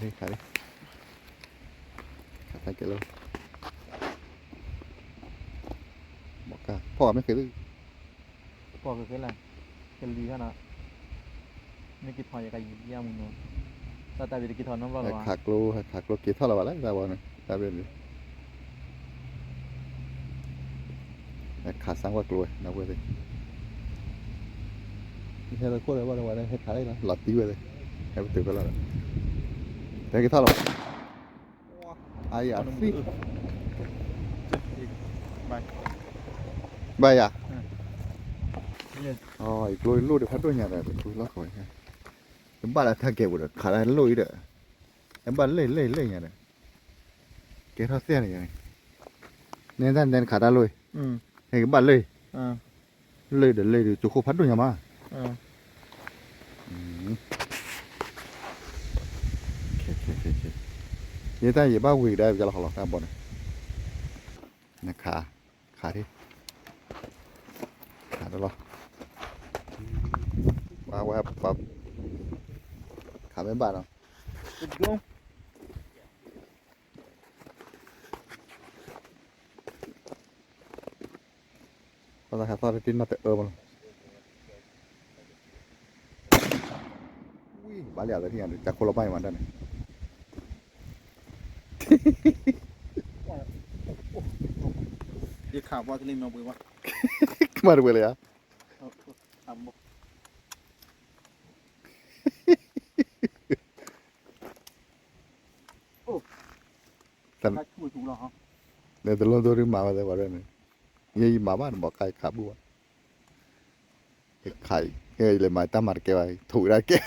ခးလံ, ခးလံ, ခးတၢ်ကဲလၢ, ဘီကါ ဖီၣ်မ့ၢ်ဃ့လံ, ဖီၣ်ဃ့လံ, ကလံၤဟဲနီၤ, မ့ၢ်က့ၤထီၣ်ယကယံာ်ယါမုၢ်နီၤ, တၢ်တၢ်ဘ့ၣ်တက့ၤထီၣ်နီတဘျီလၢၤဘၣ်, ခးကျိ ခးကျိက့ၤထီၣ်လၢၤဘၣ်လၢတၢ်ဘီန့ၣ် တၢ်ဘ့ၣ်န့ၣ် ခးစၢ်ကွၢ်ကျိဝဲ နဝဲသ့ၣ်, ဟဲလၢခိၣ်လၢဘၣ်လၢဝဲဒၣ် ဟဲခးလၢလီၤတံၢ်ဝဲသ့ၣ်, ဟဲပတုာ်ဖဲလီၤဒီး, ဟဲက့ၤထီၣ်လီၤ, အယၤသံ, ဘၣ်ယၤ, ယကျိလိၣ်ဒီးဖးဒိၣ်ညါဒီး တကျိလီၢ်ခိၣ်, တဘၣ်လၢထါကဲပူၤဒီး ခးတၢ်လိၣ်အံၤဒီး, တဘၣ်လၢလၢလၢညါဒီး, ကဲထီၣ်သ့ၣ်န့ၣ်, နဲတၢ်နဲနခးတၢ်လိၣ်, ဟဲကဘၣ်လၢ, လၢဒီးလၢဒီး ကၠိခိၣ်ဖးဒိၣ်ညါမး, ယဲတၢ်ယဘၣ်ဝံၤကဒါယလီၤဟီလီၤ တၢ်ဘီန့ၣ်, နခး, ခးဒံး, ခးတလီၤ, ဝဲ, ခးမ့ၢ်ဘၣ်နီၤ ပသးခးသီတတ့နီၢ်တအၢမးလီၤ, ဝံၤ ဘၣ်လၢအသးထံၣ်ညါဒီး ကၠၢ်ခိၣ်လီၤဘၣ်အံၤမးတၢ်န့ၣ်, ယခးပှၤကလံၤမ့ၢ်ပှ့ၤဘၣ်, ကမၤတပှဲၤလၢယၤ, လဲၤတလိၣ်ဒိၣ်ဒုးမၤဝဲသ့ၣ်ဝဲဒၣ်န့ၣ်, ယဲယမၤဘၣ်နဘီကါယခးဘူၣ်ဘၣ်, ယခး, ယလဲၤမၤတၢ်မၤတကဲဘၣ် ထိၣ်ဝဲဒၣ်တကဲ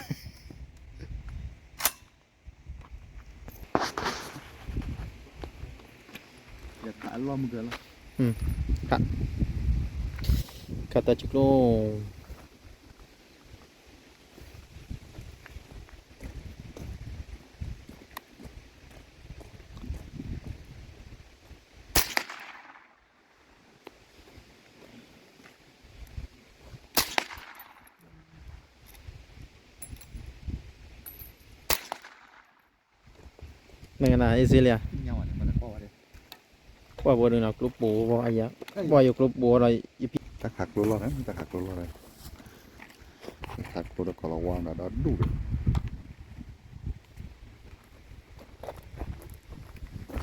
ယခးအလီၢ်မုၢ်ကလီၤ, ခး, ခးတၢ်စူၤကျိ မ့ၢ်ကနၣ် အ့စ့လံဧါ, ကွၢ်ဘီဒုးနီၤ ကျိပိာ်ဝဲအယၤ, ကွၢ်ယိၤကျိပိာ်ဒီးယဖံ, တၢ်ခးကျိလီၢ်န့ၣ် တၢ်ခးကျိလီၢ်န့ၣ်, ခးကျိဒီးကီၤလၤဝါဒီးဒူၣ်ဒီး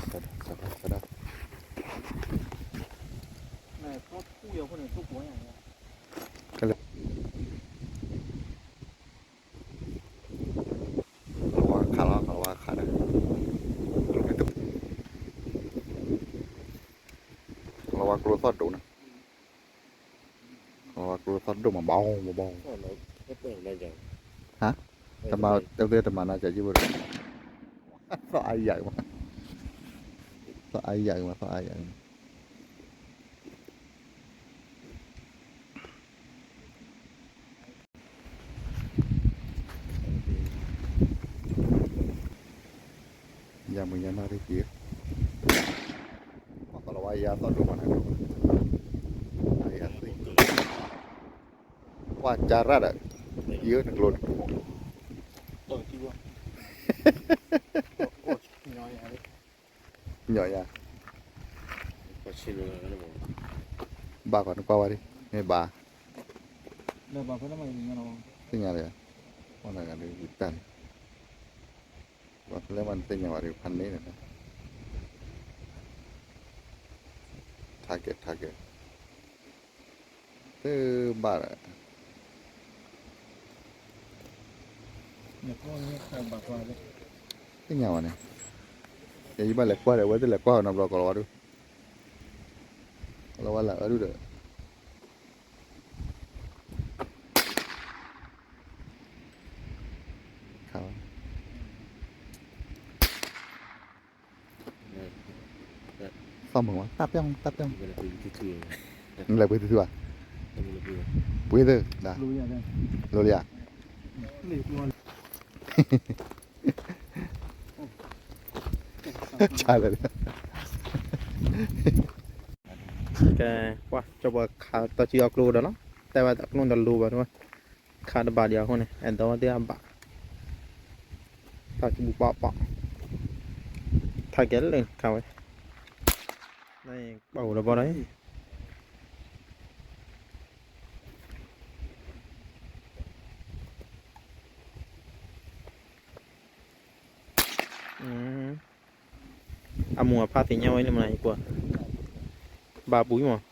စဒၣ် စဒၣ် စဒၣ် ကလၢ ကီၤလၤဝါခးလီၤ ကီၤလၤဝါခးဒီး ကီၤလၤဝါကျိသီၣ်ဒိၣ်န့ၣ်, ကီၤလၤဝါကျိသီၣ်ဒိၣ်မး ဘီဘီဘီ, ဟါ, တမၤတဲဝဲတမၤနၤကယုၢ်ဝဲဒီး, သီၣ်အါယၤမး, သီၣ်အါယၤမး သီၣ်အါယၤမး ယၤမုၢ်ယၤနီၢ်ရံၣ်က့ၤ, ပှၤကီၤလၤဝါယၤသီၣ်ဒိၣ်မးန့ၣ်, ပှၤကၢ်ရၣ်ဒီး, ယံၤနကျိန့ၣ်, ညီယၤ, ဘၣ်ကီးနကွၢ်ဝဲဒၣ်, မ့ၢ်ဘၣ်, သ့ၣ်ညါလၢ, ပှၤနဂၤဒ်တၢ်န့ၣ် ပှၤဖဲလဲၣ်မးနသ့ၣ်ညါဝဲဒၣ်ဖးန့ၣ်န့ၣ်, target target, တဘၣ်ဒီး, သ့ၣ်ညါဝဲန့ၣ်, ယဘၣ်လဲၤကွၢ်ဒီး အဝဲသ့ၣ်လဲၤကွၢ်နီတဘျီကီးလီၤဝဲဒၣ်, ကီးလီၤဝဲလၢအဒူၣ်ဒီး ခး, သီၣ်မုာ်ဝဲ တၢ်ပျီၣ် တၢ်ပျီၣ်, နလဲၤပှ့ၤသုသုဘၣ်, ပှ့ၤသု, လိၤလံဧါ, ဆါလၢာ်, ကဲ, ကွၢ် ကၠီပှၤခးတၢ်စံၣ်အီၣ်ကျိဒီးလီၤ, တဲဝဲအကျိဒီးလိၤဘၣ်, ခးတဘၣ်ဒံးအဃိန့ၣ် အဲၣ်ဒိးဝဲသ့ၣ်အဘၣ်, ထါကဘူပီပီ, ထါကဲလၢခါဝဲ, နပၢ်အိၣ်လၢဘီဒီး, အမိၢ်အဖါသ့ၣ်ညါဝဲလၢမနၤ ယကွၢ်, ဘၣ်ပူၤမး,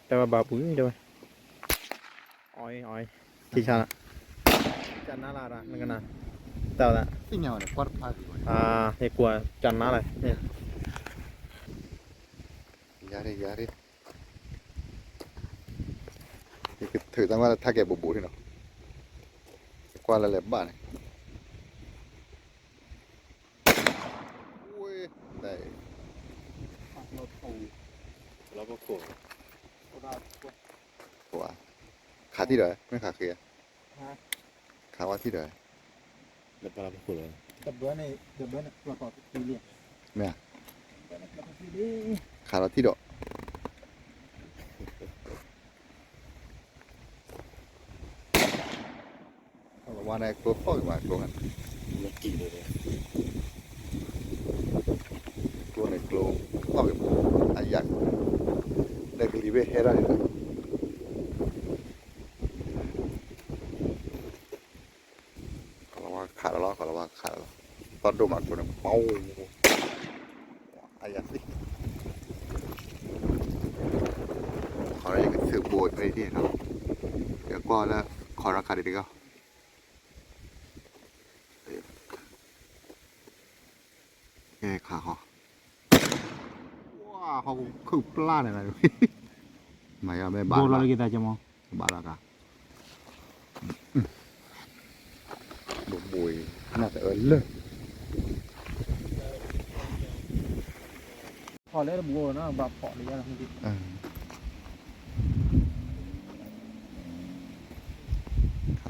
တဲဝဲဘၣ်ပူၤတဲဝဲ, အီအီ, ထံဆါ, ကနါလၢ်ရၣ် နကနၣ်, တၢ်, ယကွၢ်ကနါလၢ်, ယၤရ့ ယၤရ့, ယကထုးသးကွၢ်လၢထါကဲဘိးဘိးန့ၣ်နီၤ, ယကွၢ်လၢလဲၤဘၣ်န့ၣ် ဝဲ, လီၤပခိၣ်, ခးထံၣ်ဒီး မ့ၢ်ခးဃ့ဧါ, ခးဝဲထံၣ်ဒီး, မ့ၢ်ဧါ, ခးလီၤထံၣ်ဒီး ဝါန့ၣ်ကျိသီၣ်က့ၤမး ကျိန့ၣ်, ကျိန့ၣ်ကျိသီၣ်က့ၤမး, အယၤ, ဒီးကလံၤဘ့ၣ်ဟဲဒၣ်န့ၣ်, ကလီၤဝါခးလီၤလီၤ ကလီၤဝါခးလီၤလီၤ, သီၣ်ဒိၣ်မးကျိန့ၣ် ပီၤ အယၤသံၣ်, ခီလၢယကသုးဘိးဖဲအံၤနီၤ, ယကွၢ်လၢ ခီရီခးဒံးတဂၤ, ကဲခးဃီ, ဝါ ဟီၣ်ခိၣ်ခုၣ်ပျၢ်န့ၣ်, မၤယၤမ့ၢ်ဘၣ်လီၤ, ဘၣ်လီၤကါ ဘိးဘိးအံၤ နၢ်တအၢလၢ ဖီၣ်လၢတဘူးနီၤ ဘၣ်ဖီၣ်လၢယၤလီၤ,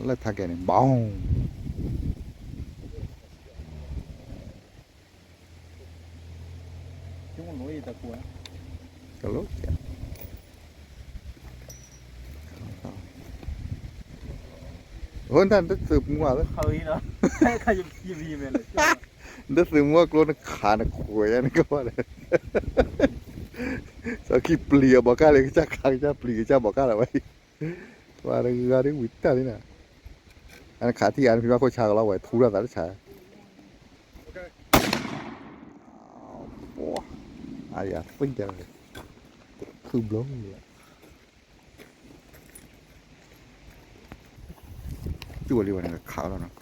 လၢထါကဲန့ၣ် ဘီ ကလိ အိ တၢ်တသုးမူလၢ တသုးမူကျိနခးနခွဲးယါနကဘၣ်လၢ စီၤခံပျံၤအဘီကၢ်လၢကစၢ်ခးကစၢ်ပျံၤကစၢ်ဘီကၢ်လၢဝဲအံၤ ပှၤတဂၤဒ်ဝံၤတၢ်လံနၤ အနခးထံၣ်အါနဖံဘၣ်ခိၣ်ဆါကလီဝဲထူထီၣ်သးတဆါ အါယၤသ့ၣ်တဲ ခုဘျီ ကၠူၣ်လံဝဲန့ၣ်ခးလီၤနီၤ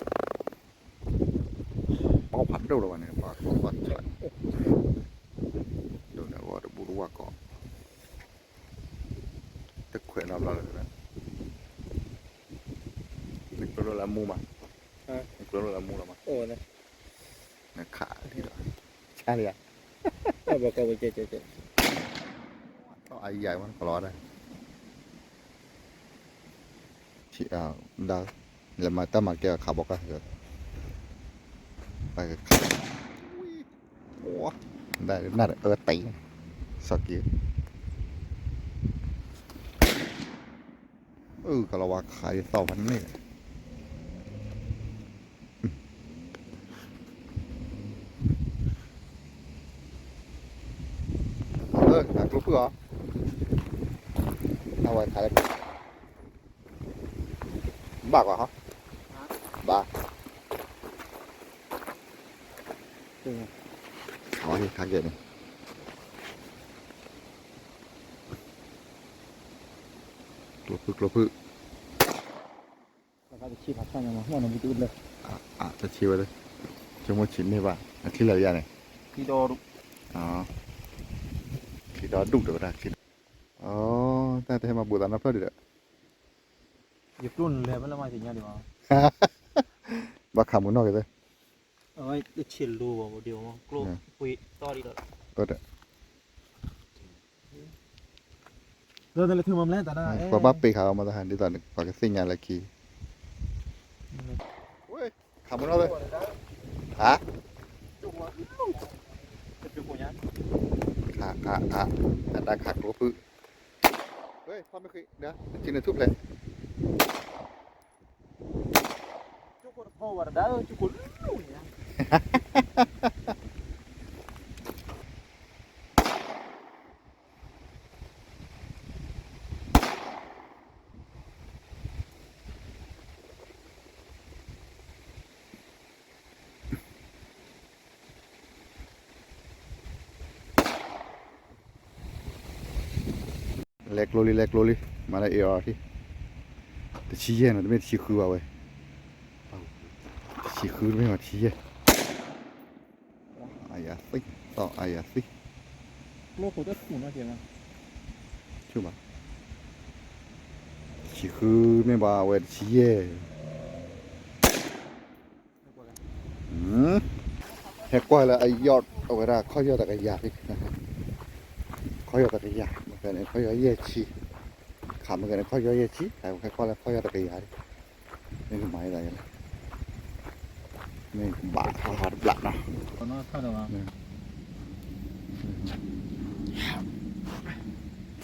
ပီဖးဒိၣ်လီၤဝဲန့ၣ် ပှၤကီၢ်ပှၤဆး ဒိၣ်န့ၣ်အဂီၢ်တဘူၣ်တဝၢ်ကီး တခွဲးနီတဘျီလၢ နကျိၤလၢအမူမး နကျိၤလၢအမူလီၤမး နခးလံဒီး ဆါလံဧါ အယၤဝဲကလီၤဒၣ် ဒီး လဲၤမၤတၢ်မၤကဲခးဘီကၢ် ပကခး ဒၣ်နၢ်တအၢတံၢ် စီၤက့ အၢ ကလီၤဝါခးယသီၣ်ဖးန့ၣ် အၢ အကျိဖုၣ်အီၤ အဝဲခးလၢ ဘၣ်ကွၢ်ဟီ ဘၣ် အဝဲခးကဲန့ၣ် ကျိဖုၣ်ကျိဖုၣ် တဆံဝဲလၢ ဆိကမိၣ်ဆံးန့ၢ်ဘၣ် အချံလၢာ်ယၤန့ၣ် ချံဒီဒူၣ်ဒီးဝဲဒၣ်ချံ အတၢ်တဟဲမၤဘူးသးနီတဖျၢၣ်ဒံးဒီး ယကျိၣ်နလဲၤဖဲလဲၣ်မးသ့ၣ်ညါဒံးဘၣ် ဘၣ်ခးမုၢ်နီၢ်က့ၤသ့ၣ် အဝဲတဆံးလိၤဘၣ် ဒ်မ့ၢ်ကျိ ပှ့ၤတီဒံးဒီး ပှၤဘၣ်ပ့ၤခးလီၤ မ့ၢ်တဟါဒ်သိးပှၤကသ့ၣ်ညါလၢခံ ခးမုၢ်နီၢ်သ့ၣ် ဟါ ခးခးခး အတၢ်ခးကျိဖုၣ် ဝဲ ဖီမ့ၢ်ဃ့ ဒၣ် တဆံးန့ၣ်ထူၣ်ဖျဲး ဝဲတဒါ ကကိးလၢန့ၣ် လဲၤကျိလံ လဲၤကျိလံ, မၤလၢ A R ထံၣ်, တဆံယဲၢ်နီၤ, တမ့ၢ်တဆံဃုဘၣ်ဝဲ, တဆံဃုတမ့ၢ်ဘၣ် တဆံယဲၢ်, အယၤသံ, သီၣ်အယၤသံ, ဆူၣ်ဘၣ်, တဆံဃုမ့ၢ်ဘၣ်ဝဲ တဆံယဲၢ် ဟဲကွၢ်လၢအယီၢ် အဝဲဒၣ် ခီၣ်ယီၢ်တကယၤ, ခီၣ်ယီၢ်တကယၤ, မ့ၢ်ကဲန့ၣ် ခီၣ်ယီၢ်ယဲၢ်ဆံ, ခးမ့ၢ်ကဲန့ၣ် ခီၣ်ယီၢ်ယဲၢ်ဆံ, ဟဲကွၢ်လၢခီၣ်ယီၢ်တကယၤ, မ့ၢ်ကမၤဒ်လဲၣ်, မ့ၢ်ဘၣ်ဟးတဘျီနီၤ,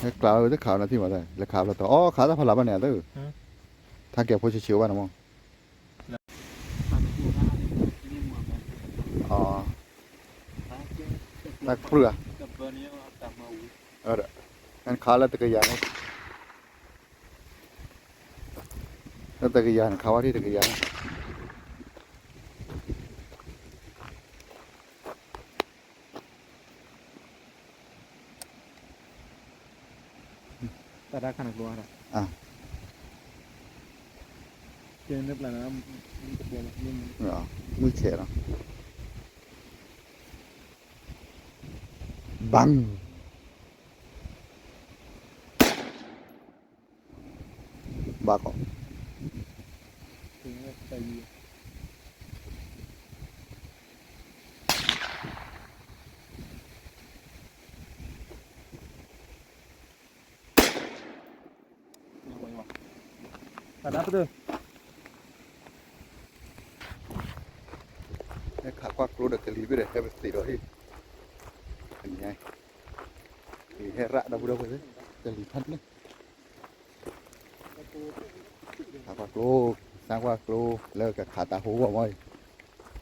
ဟဲကျးဝဲတခးနီၤထံၣ်မး, လဲၤခးဘျီတီၤ အိ ခးတၢ်ဖးလးဘၣ်န့ၣ် အသၢ, ထါကဲၤဖိဆံးဆံးအိၣ်ဘၣ်န့ၣ်မး တၢ်ကပြုၢ်ဧါ, နခးလၢတကယၤန့ၣ်, လၢတကယၤန့ၣ် ခးဝဲဒၣ်တကယၤန့ၣ်, တၢ်တခါန့ၣ်ကျိ, မုၢ်ဆဲးလီၤ, ဘၣ် ဘၣ်ကီး ဟဲခးကွၢ်ကျိဒီးကလံၤဘ့ၣ်ဒီး ဟဲပသ့ၣ်ဒီးဟ့ၣ်, ကလံၤဟဲရၣ်ဒီပုၢ်ဒီဝဲၢ်, ကလံၤဖးန့ၣ် ခးကွၢ်ကျိ, စၢ်ကွၢ်ကျိ, လၢကခးတၢ်ဟိဂီၢ်မီၢ်အံၤ,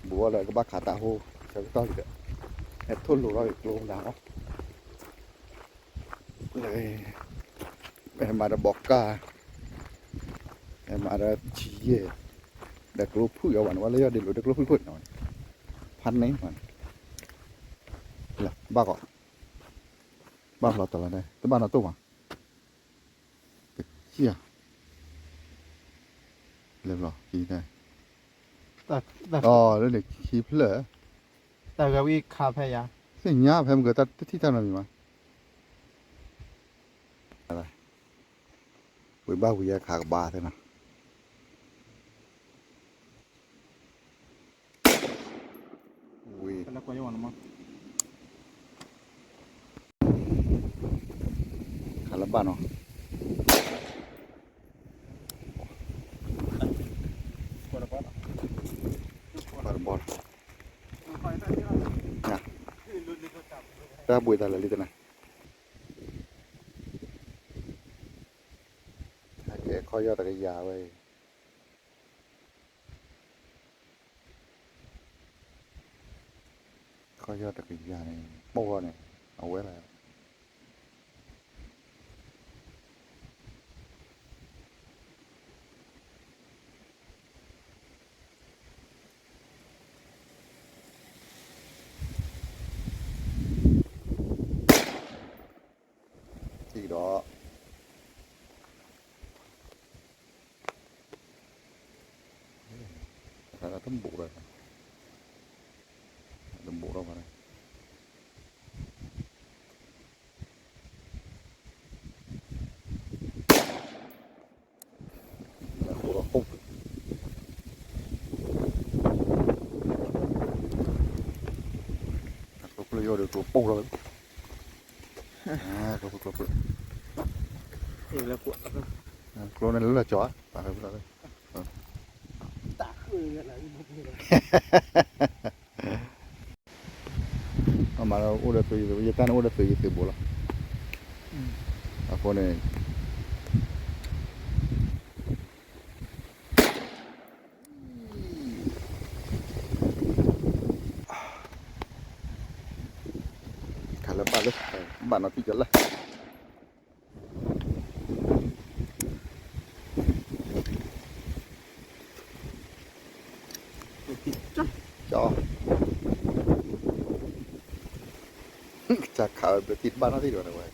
ဘူးအီၤလၢကဘၣ်ခးတၢ်ဟိ, ဆၢကတီၢ်လံဒီး, ဟဲထိၣ်လိာ်ထီၣ်က့ၤကျိမနုၤလီၤ, ဟဲမၤဒီးဘီကါ, ဟဲမၤဒီးဆံယဲၢ်, ဒီးကျိဖုၣ်အီၤဘၣ်န့ၣ် ဝဲလၢယီၢ်ဒ့လိာ်ဒီးကျိဖုၣ်ခိၣ်န့ၣ်, ဖးန့ၣ်မးန့ၣ်, ဘၣ်ကီး, ဘၣ်ဖျီတီၤလီၤ, တဘၣ်နီၣ်တိၢ်မး တကံၢ်ဧါ, လဲၤဘျီ, အီၤလၢန့ၣ်ခံဖျၢၣ်, တၢ်ဂၤဝံခါဖဲယၤ, သ့ၣ်ညါဖဲမ့ၢ်ကတၢ်တထံၣ်တၢ်နီတမံၤမး, ဝံၤဘၣ်ဝံၤယဲခးကဘၣ်သ့ၣ်နီၤ ဝံၤ, ခးလၢဘၣ်နီၤ, ဘၣ်တဘီလီၤ, တၢ်ဘှံးတၢ်လၢာ်လံတနၤ, ကဲခီၣ်ယီၢ်တကယၤဝဲအံၤ ခီၣ်ယီၢ်တကယၤန့ၣ် ပိၢ်ထီၣ်န့ၣ် အဝဲလၢ ထံၣ်ဒီး တဘူးဒီး တဘူးဒီး ကျိဖုၣ်လၢယိၣ်ဒီးကျိပိၢ်လီၤ, ကျိဖုၣ်ကျိဖုၣ်, ကျိန့ၣ်လၢလၢကၠီၤ, မၤလၢအိၣ်ဒီးသုးယသုး, ယတၢ်န့ၣ်အိၣ်ဒီးသုးယသုးဘူးလီၤ, အဃိန့ၣ် တၢ် လၢ ဘၣ်နီၤထံကီၤလၢ ကၠီ ကၠီခးဝဲဘျၢထံတဘၣ်နီတဘျီဒီးဝဲ,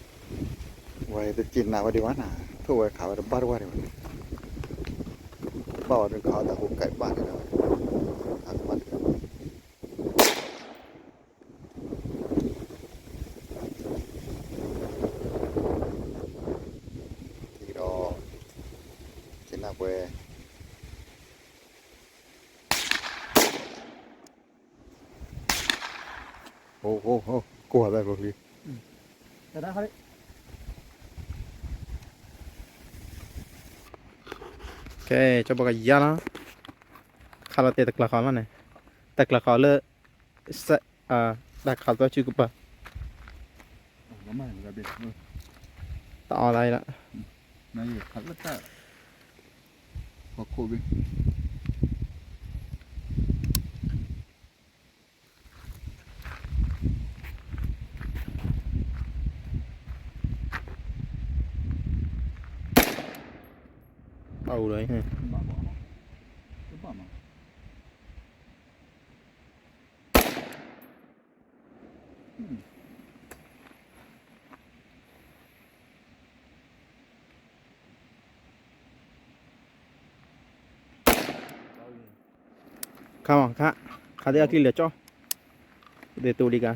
ဝဲတစံးနၤဝဲဒံးဝဲနၤ, ထိၣ်ဝဲခးဝဲတဘၣ်တဝဲဒံးဝဲ, ဘၣ်ဝဲဒုးခးဝဲတၢ်ဟူးကဲဘၣ်န့ၣ်ဒီးဝဲ, ခးကဘၣ်တဝဲ ဒီး ကနၢ်ပှဲၤ ဟိဟိဟိ ကိၢ်သးကျိချံ, ကဲ ကၠီဘၣ်ကယါလီၤ, ခးလီၤတဲာ်တကျးဃီလီၤန့ၣ်, တကျးဃီလၢ တၢ်ခးသီစုကပၤ, တအီၣ်သးအံၤလီၤ, အအိၣ်လီၤ, ခါမး ခါ, ခါသ့ၣ်အချံလဲၤကၠီ, ဒ်သိးလံကါ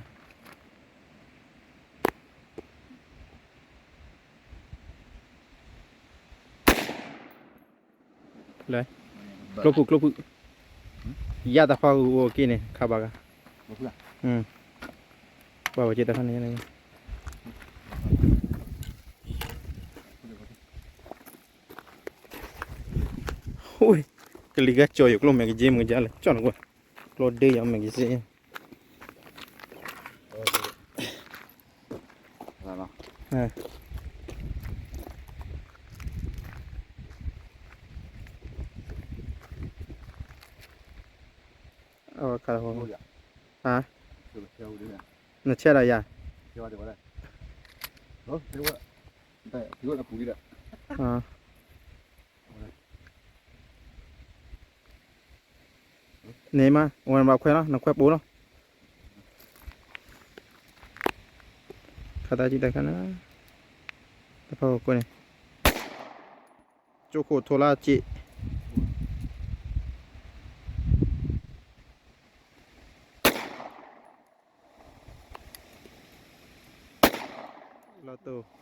လဲၤ, ကျိဖုၣ်ကျိဖုၣ်, ယၣ်တၢ်ဖီဂုာ်အိၣ်က့ၤန့ၣ် ခါဘၣ်ဂၤ, ပှၤဝဲက့ၤတၢ်ခါန့ၣ် ကလံၤဂၤကၠီၤယိာ်ကျိ magazine မ့ၢ်ကယါလဲၣ် ကၠီၣ်နကွၢ်, ကျိဒ့ယီၤ magazine အဝဲခါလီၤ, ဟါ, နဆဲးဒီးယၤ, န့ၣ်မး ဝဲနဘၣ်ခွဲးလီၤ နခွဲးပိာ်လီၤ, ခါတၢ်ကံၣ်တၢ်ခါန့ၣ်, တဖၣ်ကွၢ်န့ၣ် ကၠိခိၣ်ထိလါစ့ၣ် လီၤတိၢ်,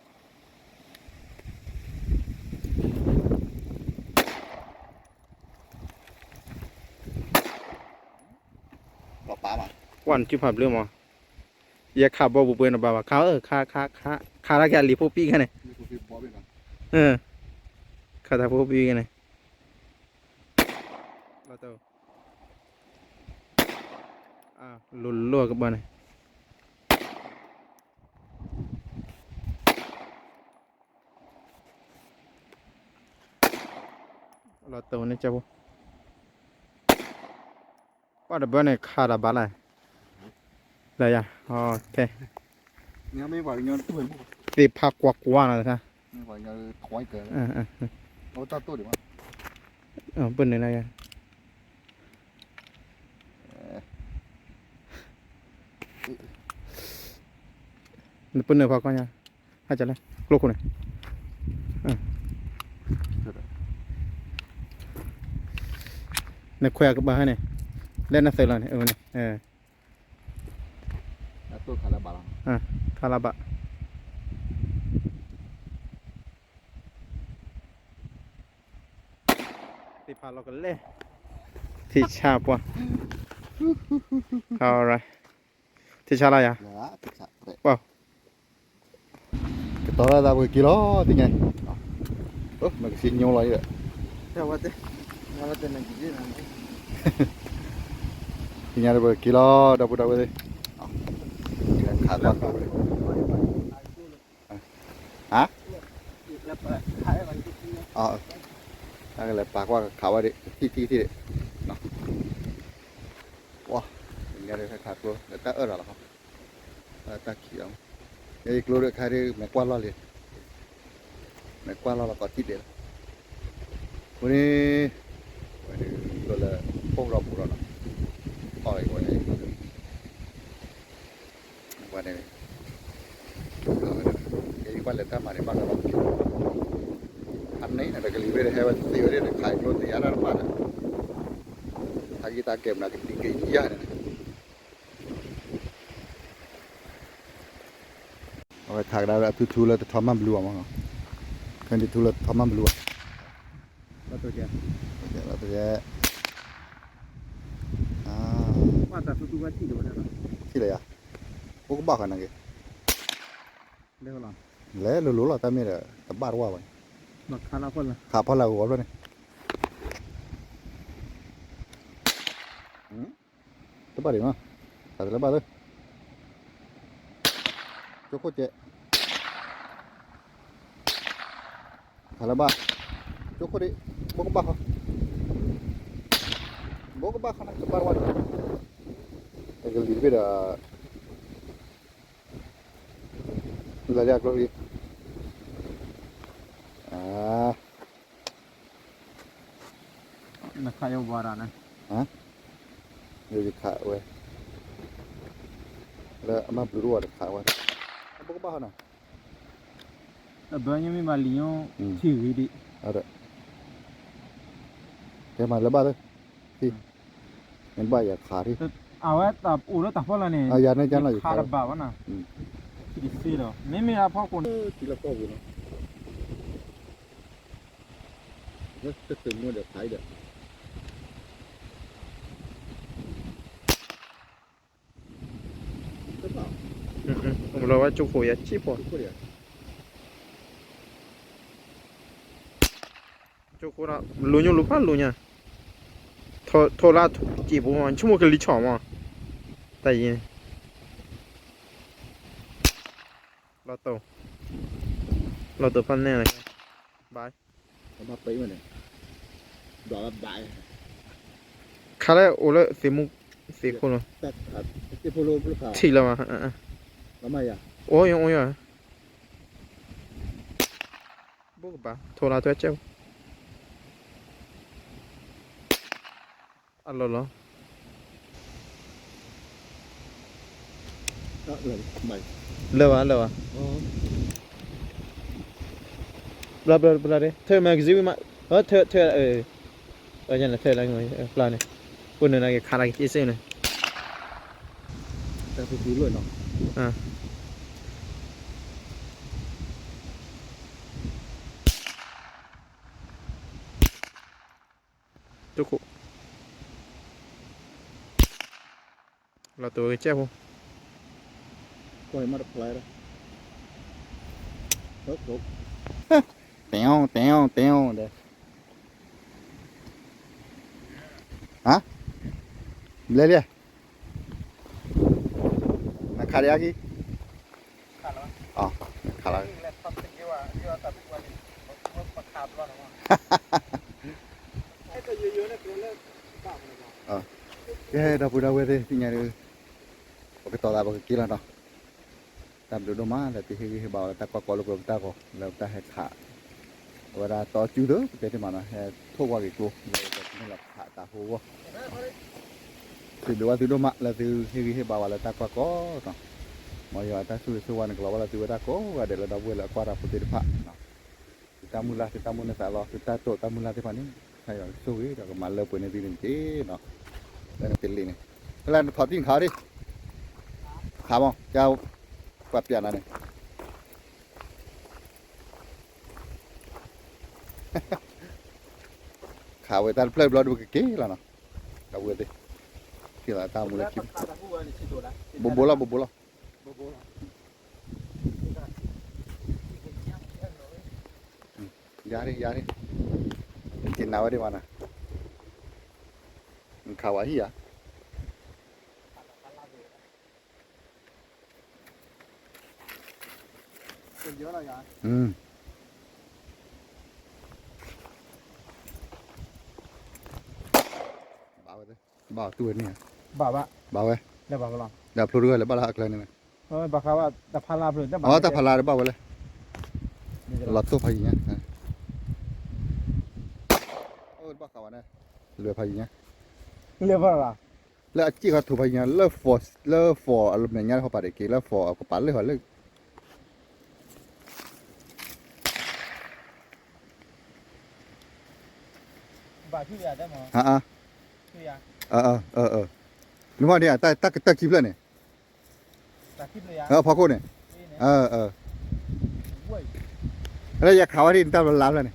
ကွၢ်နစုဖးဘျုးမး, ယခးဘီပူၤပှဲၤနဘၣ်ဘၣ် ခးအၢ ခး ခး ခး ခးတၢ်က့ၤအလံၤဖိပံၣ်ခဲန့ၣ်, ခးတၢ်ဖိပံၣ်ခဲန့ၣ်, လီၤတိၢ်, လိၤလိၤကဘၣ်န့ၣ် လီၤတိၢ်န့ၣ်ကၠိဖိ, ပှၤတဘၢန့ၣ်ခးဒီးဘၣ်လဲၣ်, လၢယၤ, သ့ၣ်ဖးကွၢ်ကွၢ်နီၤတခါ, ပၢၢ်နုာ်လၢယၤ, နပၢၢ်နုာ်ဖးကွၢ်ညါ, ဟးကလဲၣ် ကျိခိၣ်န့ၣ်, နခွဲးအကဘၣ်ဟဲန့ၣ်, လၢနသုးလီၤန့ၣ်, ခါလၢဘၣ်, သ့ၣ်ဖးလီၤကလဲၣ်, ထံဆါပှၢ်, ထံဆါလီၤယၤ, ကတီၤလၢသးပကက့ၤလီၤ သ့ၣ်ညါ, မ့ၢ်ကစံညိလီၤ, သ့ၣ်ညါလၢပကက့ၤလီၤ ဒီပုၢ်ဒီဝဲၢ်သ့ၣ်, ခးကွၢ်ကွၢ်ဝဲ, ဟါ, တၢ်ကလဲၤပာ်ကွၢ်ခးဝဲဒၣ် ထံၣ်ထံၣ်ထံၣ်ဒၣ်, ပှၤ, သ့ၣ်ညါလၢခးကျိ လၢတၢ်အၢၣ်လီၤလီၤခီ, တၢ်ခံးလီၤမး ယကျိဒီးခါဒ် မဲာ်ကွၢ်လီၢ်လံ, မဲာ်ကွၢ်လီၢ်လီၤကီးထံၣ်ဒဲးလီၤ. အဃိန့ၣ် ဝဲဒၣ်ကျိလၢ ဖီၣ်ကရီပူၤလီၤနီၤ, ဖီၣ်လီၤဝဲန့ၣ် ဝဲန့ၣ် ကဲ ယဘၣ်လဲၤတၢ်မၤန့ၣ် ဘၣ်ကလီၤက့ၤ, အန့ၣ်န့ၣ် တကလံၤဘ့ၣ်ဒီး ဟဲဝဲသ့ဝဲဒၣ်ဒီး ခးကျိသ့ၣ်ညါတၢ်တဖၣ်ဒီး တၢ်ဂ့ၢ်တၢ်ကဲမနုၤ ကသံကယါန့ၣ် အဝဲခးကဒါလၢအထူထူလၢတထီမၢ်ဘျူးအီၤမး, ခဲဒ်ထူလၢတထီမၢ်ဘျူးအီၤ, လီၤတကဲ, လီၤတကဲ, ထံၣ်လၢယၤ, အိၣ်ကဘၣ်ဃီန့ၣ်က့ၤ, လဲၤလိၤလိၤလီၤ တၢ်မ့ၢ်ဒီး တဘၣ်တဝၢ်ဘၣ်န့ၣ်, ခးဖီလာ်အဂီၤဖျၢၣ်န့ၣ် တဘၣ်ဒံးမး, ခးတလၢဘၣ်လၢ ကၠိခိၣ်ကဲး, ခးလၢဘၣ်, ကၠိခိၣ်ဒံး, ဘိကဘၣ်ဃီ, ဘိကဘၣ်ဃီန့ၣ် တဘၣ်တဝၢ်ဒံး, တကလံၤတဘ့ၣ်ဒီး လၢလၢအကျိလံ, နခးယဝၤဒၣ်န့ၣ်, ယခးဝဲ, လၢအမၢ်ဘျူးတဝီတခးဝဲ, အဘိကဘၣ်ဟီနီၤ, အဘၢညိမ့ၢ်မၤလံၤညိ, ထံဂ့ၤဒံး, ကဲမၤလၢဘၣ်လၢ, ထံ, မ့ၢ်ဘၣ်ယၤခးဒံး, အဝဲအိၣ်လၢတၢ်ဖီလာ်န့ၣ်, ယၤန့ၣ်ကန့ၣ်ယခးတဘၣ်ဘၣ်နီၤ, ထံတစ့လီၤ မ့မ့ၢ်အဖီခိၣ်န့ၣ် ထံလၢကီၢ်ပူၤနီၤ တသုးမူဒီးခးအံၤဒီး, လီၤဝဲကၠိခိၣ်ယၤစံၣ်ဖီ, ကၠိခိၣ်ဒီး, လိၤညိလိၤဖးလိၤညါ, ထိလၢစံၣ်ပူၤမး ဆိကမိၣ်ကလံၤဆီၣ်မး, တၢ်ယံၤ, လီၤတိၤ, လီၤတိၤဖးနဲၣ်လီၤ, bye. ခါလၢအိၣ်လၢသ့ၣ်မူ, သ့ၣ်ခိၣ်လီၤ, ထံၣ်လၢၤမး, အိၣ်ယအိၣ်ယ, ဘိကဘၣ် ထိလၢထွဲကဲ, အလီၢ်လီၤ လၢာ်ဘၣ် လၢာ်ဘၣ်, ဘျီဘျီဘျီဒ့ ထၢ magazine ဝံၤမး, ထၢ ထၢ ထၢလၢ, ပျၢ်န့ၣ်, ပှၤနုာ်နာ်က့ၤခးနာ်က့ၤက့ၤစ့ၢ်န့ၣ်, တၢ်ပူၤပူၤလီၤနီၤ, ကၠိခိၣ် လီၤတိၤကစဲးဖိ, ကွၢ်မးတဖျါဒီး, တဲဝဲ တဲဝဲ တဲဝဲ တဲ, ဟါ, ဘျဲၣ်လံ, နခးဒံးအါကံ, ခးလီၤ, ကဲ ဒီပုၢ်ဒီဝဲၢ်သ့ၣ် သ့ၣ်ညါဒီး ပကတီၤသးပကက့ၤလီၤနီၤ, တၢ်ဘျုးဒိၣ်မးလၢသုဟ့ၣ်ဂံၢ်ဟ့ၣ်ဘါဝဲလၢတၢ်ကွၢ်ကီလၢပတၢ်ဂီၤ လၢပတၢ်ဟဲခး အဝဲဒၣ်တီအစုဒီး ပတဲတ့ၢ်မးနီၤ ဟဲထိၣ်ကွၢ်က့ၤကျိ လၢပကန့ၢ်လီၤခးတၢ်ဟိအဂီၢ် စံးဘျုးဘၣ်သုဒိၣ်မးလၢသုဟ့ၣ်ဂံၢ်ဟ့ၣ်ဘါဝဲလၢတၢ်ကွၢ်ကီနီၤ, မ်ယွၤအတၢ်ဆိၣ်ဂ့ၤဆိၣ်ဝါန့ၣ် ကလီၤဘၣ်လၢသုဝဲဒၣ်ကိးဂၤဒဲးလၢဒီပုၢ်ဝဲၢ်လၢအကွၢ်တၢ်ဖိသ့ၣ်တဖၣ် သုတၢ်မုၢ်လၢ် သုတၢ်မုၢ်လၢ်သးလီ သုတၢ်တိာ်တၢ်မုၢ်လၢ်သ့ၣ်တဖၣ်န့ၣ် ကစၢ်ယွၤကဆိၣ်ဂ့ၤဒီးကမၤလၢပှဲၤန့ၢ်သုန့ၣ်တက့ၢ်နီၤ, လၢနကလံၤန့ၣ် ဖဲလၢနထီၣ်တံၢ်နခးအီၤဒံး ခးမး ကပှၤပျးနၤန့ၣ် ခးဝဲတၢ်တဖျၢၣ်ဘျီဒုးကက့ၤလီၤနီၤ, ဒီပုၢ်ဝဲၢ်သ့ၣ်, က့ၤလီၤတၢ်မူလၢခံ, ဘိးဘိးလီၤ ဘိးဘိးလီၤ, ယၤဒံး ယၤဒံး, က့ၤနၤဝဲဒံးမးနၤ, နခးဝဲဟံၣ်ဧါ ဘၣ်ဝဲ, ဘၣ်တူၢ်ဝဲန့ၣ်, ဘၣ်ဘၣ်, ဘၣ်ဝဲ, လၢဘၣ်ဘၣ်လီၤ, ဒီးဖျိတဂၤလၢဘၣ်လၢအကျဲန့ၣ်ဝဲ, ဘၣ်ဃးဘၣ်တၢ်ဖးလါဘျီ တၢ်ဖးလါတဘၣ်ဝဲလဲၣ်, လီၤတိၢ်ဖးယံၤညါ, အိၣ်တဘၣ်ဃးဘၣ်န့ၣ်, လွဲဖးယံၤညါ, လၢဖးလါ, လၢအစ့ၣ်ခီထူဖးယံၤညါ လၢ for လၢ for အလမဲာ်ညါလၢဟီပာ်တက့ၢ် လၢ for အကပာ်လၢဟီလၢ ဘၣ်ထူၣ်ယၤတဲမး, အၢ, နမ့ၢ်ဒ် တၢ်ကတၢၢ်ခံဖျၢၣ်န့ၣ်, အဖီခိၣ်န့ၣ်, လၢယခးဝဲဒ်နတၢ်ဘျီလါဖျၢၣ်န့ၣ်,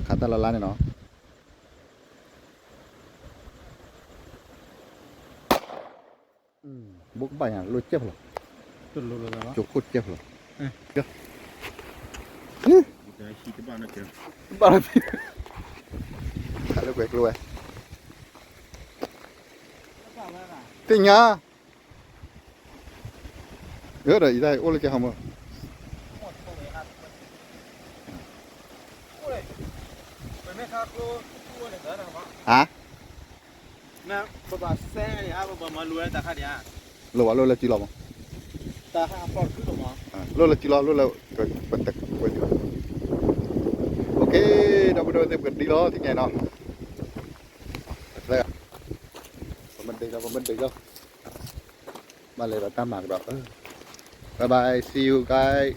ခးတၢ်လါလါန့ၣ်နီၤ. ဘိကဘၣ်ညါ လိၣ်ကဲၣ်ဖျိ, ကၠိခိၣ်ကဲၣ်ဖျိ, ဘၣ်လၢကွဲးကျိဝဲ, သ့ၣ်ညါ, ဒီးအံၤတၢ်အိၣ်လၢကဲဟီမး, ဟါ ပဘၣ်စဲန့ၣ် ပဘၣ်မၤလိဝဲတၢ်ခါဒံးဧါ, လိၣ်ဘၣ်လိၣ်လၢစုလီၤမး, တၢ်ဟးဖီၣ်ခုလီၤမး, လိၣ်လၢစုလီၤ လိၣ်လၢ, ပတ, ပတ, OK, ဒီပုၢ်ဒီဝဲၢ်သ့ၣ် ပကဒံလီၤသ့ၣ်ညါနီၤ, ပမ့ၢ်ဒံးလီၤ ပမ့ၢ်ဒံးလီၤ, ဘၣ်လဲၤဒီးတၢ်မၤကဒီး, bye bye, see you guys.